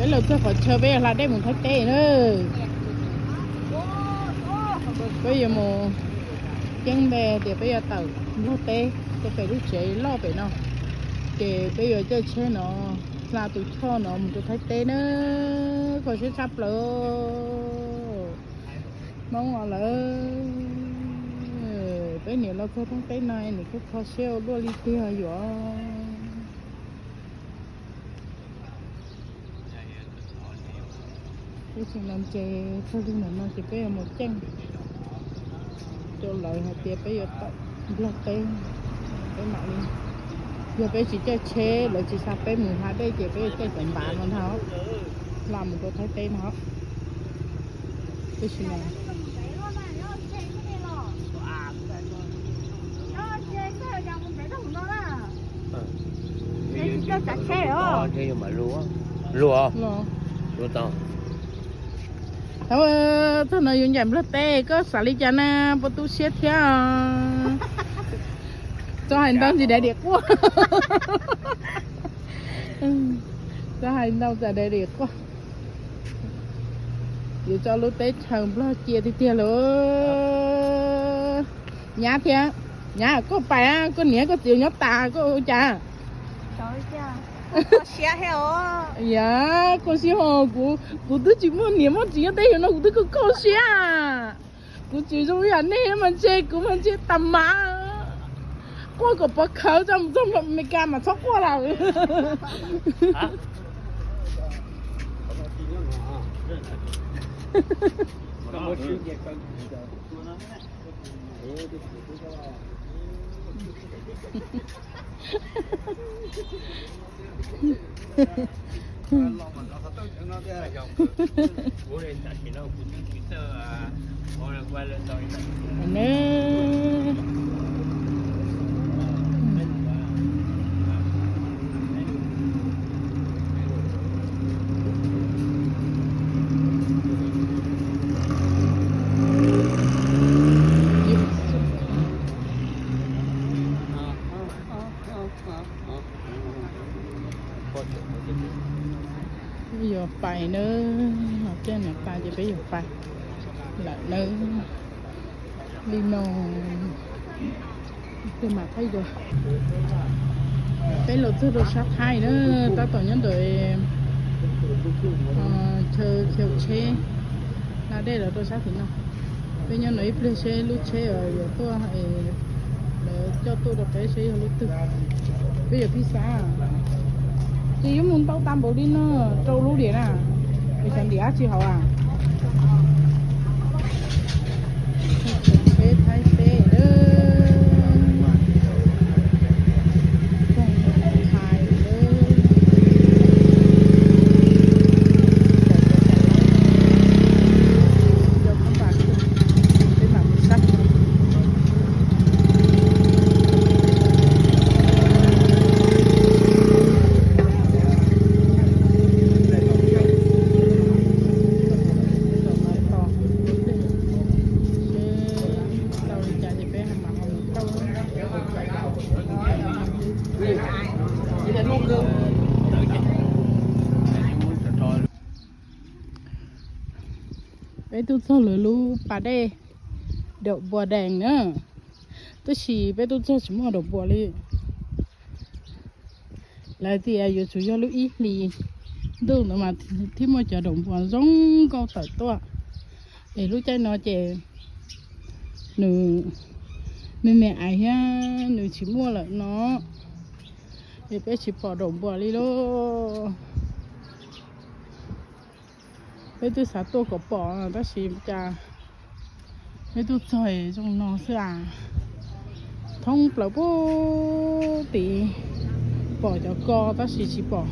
Peb los txog qhov chaw peb yuav hla dej mus Thaib teb na. Peb yuav mus ceeb npe tias peb yuav tawm Nplog teb rau pem lub tsev loj pem no, ces peb yuav caij tsheb no hla tus choj no mus rau Thaib teb na. Kho siab tshaj plaws. Hmoob os lawm, peb niam los txog Thaib teb no nws kuj kho siab ua luaj li tiag yuav. Peb tseem los ntses txog li ntawm no ces peb yuav mus ceeb rau lawv hais tias peb yuav tawm Nplog teb, peb mam li. Yog peb tsis caij tsheb, lawv tsis xa peb mus hla dej ces peb yuav caij cov npav no ntag, hla mus rau Thaib teb no. Tab sis mas Thaum no yus ncaim Nplog teb, koj xav li cas na? Puas tu siab thiab? Txhob hais ntau ntsis dav diam quaj. Txhob hais ntau tsam dav diam quaj. Yuav tso lub teb chaws Nplog cia tiag tiag lauj. Nyab thiab, nyab koj pais, koj niam koj txiv nyob tas koj ua cas? Yam, koj siab hos kuv, kuv twb tsis muaj niam muaj txiv nyob teb chaws no kuv twb koj koj siab. Kuv tsis zoo yam nej mas ntshe kuv mas ntshe tas mas. Quaj kom pov khawv txog mus txog Amelikas mas txhob quaj lawm. Yuav pais nawb, no tiag no tas ces peb yuav pais lawm nawb. Li no, peb mam pais dua. Peb los txog rau sab Thaib na, tab tom nyob ntawm chaw khiav tsheb hla dej los rau sab tim no. Peb nyob no ib pliag seb lub tsheb yuav tuaj, lawv coj tuaj rau peb seb yog lub twg. Peb yuav phij xab, ces yuav mus ntau tas npaum li no, rau lub diam na. Es xyov ntim dab tsi hauv a. Tsheb Thaib teb lawm. Peb tuaj txog lawv lub pas dej daum npua dees na, tab sis peb tuaj txog tsis muaj daum npua li. Lawv tias yuav tsum yog lub ib hlis ntuj ntawd mas thiaj muaj cov daum npua zoo nkauj tawm tuaj. Es lub caij no ces nws me me aiv thiab nws tsis muaj lawm no, es peb tsis pom daum npua li lauj. Peb twb xav tuaj kom pom tab sis cas peb tuaj txog zoo no xwb as. Thoob plaws pub tid, pom cov ko tab sis tsis pom